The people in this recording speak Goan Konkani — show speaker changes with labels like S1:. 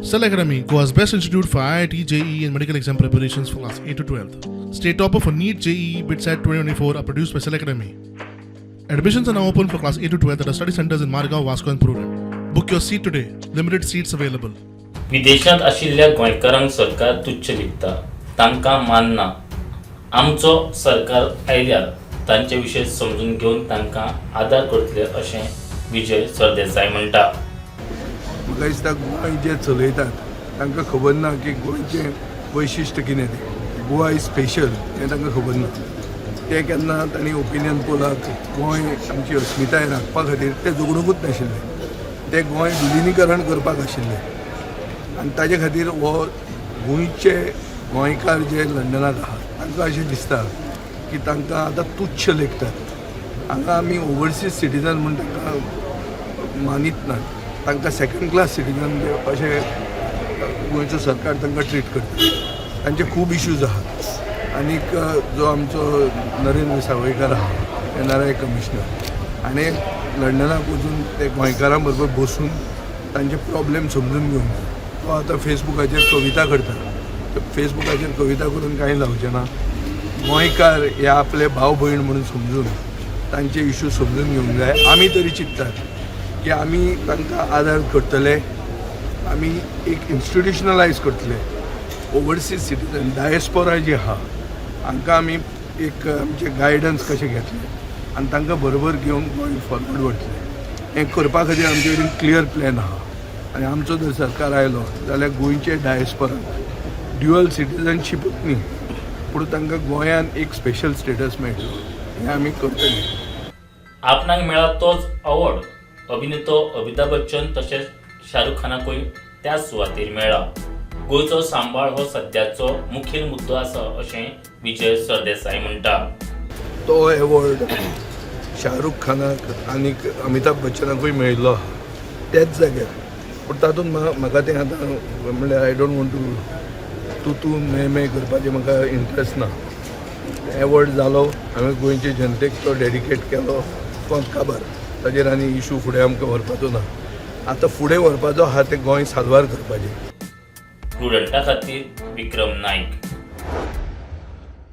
S1: Cell Academy, Goa's best institute for IIT, JEE, and medical exam preparations for class 8 to 12. State topper for NEET, JEE, BITSAT 2024 are produced by Cell Academy. Admissions are now open for class 8 to 12 at our study centers in Margao, Vasco, and Prudent. Book your seat today. Limited seats available.
S2: विदेशांत आशिल्ल्या गोंयकारांक सरकार तुच्छ लेखता, तांकां मानना. आमचो सरकार आयल्यार तांचे विशय समजून घेवन तांकां आदार करतले अशें विजय सरदेसाय म्हणटा.
S3: म्हाका दिसता, गोंय जे चलयतात तांकां खबर ना की गोंयचें वैशिश्ट कितें तें. गोवा is special हें तांकां खबर ना. ते केन्ना तांणी ओपिनियन पोलाक गोंय आमची अस्मिताय राखपा खातीर ते झगडुंकूच नाशिल्ले. ते गोंय विलिनीकरण करपाक आशिल्ले आनी ताजे खातीर हो गोंयचे गोंयकार जे लंडनाक आहा, तांकां अशें दिसता की तांकां आतां तुच्छ लेखतात. हांगा आमी ओवरसीज सिटीजन म्हूण तांकां मानीत नात. तांकां सेकंड क्लास सिटीजन अशें गोंयचो सरकार तांकां ट्रीट करता. तांचे खूब इश्यूज आहात. आनीक जो आमचो नरेंद्र सावयकार आहा, एनआरआय कमिशनर, हाणें लंडनाक वचून ते गोंयकारां बरोबर बसून तांचे प्रॉब्लेम समजून घेवंक जाय. तो आतां फेसबुकाचेर कविता करता. फेसबुकाचेर कविता करून कांय जावचें ना. गोंयकार हे आपले भाव भयण म्हणून समजून तांचे इशू समजून घेवंक जाय. आमी तरी चिंततात की आमी तांकां आदार करतले. आमी एक इन्स्टिट्युशनलायज करतले. ओवरसीज सिटीजन, डायस्पोरा जी आहा, हांकां आमी एक आमचें गायडन्स कशें घेतले आनी तांकां बरोबर घेवन गोंय फॉरवर्ड व्हरतले. हें करपा खातीर आमचे कडेन क्लियर प्लॅन आहा आनी आमचो जर सरकार आयलो जाल्यार गोंयचे डायस्पोराक ड्युअल सिटीजनशिपूच न्ही, पूण तांकां गोंयान एक स्पेशल स्टेटस मेळटलो, हें आमी करतले.
S2: आपणाक मेळ्ळा तोच अवॉर्ड अभिनेतो अमिताभ बच्चन तशेंच शाहरुख खानाकूय त्याच सुवातेर मेळ्ळा. गोंयचो सांबाळ हो सद्याचो मुखेल मुद्दो आसा अशें विजय सरदेसाय म्हणटा.
S3: तो एवॉर्ड शाहरुख खानाक आनीक अमिताभ बच्चनाकूय मेळिल्लो आहा त्याच जाग्यार. पूण तातूंत म्हाका तें आतां म्हणल्यार I don't want to तूं तूं मैं मैं करपाचें म्हाका इंट्रस्ट ना. एवॉर्ड जालो, हांवें गोंयचे जनतेक तो डेडिकेट केलो, तो काबार. ताजेर आनी इशू फुडें आमकां व्हरपाचो ना. आतां फुडें व्हरपाचो आहा तें गोंय साल्वार करपाचें.
S2: प्रुडंटा खातीर विक्रम नायक.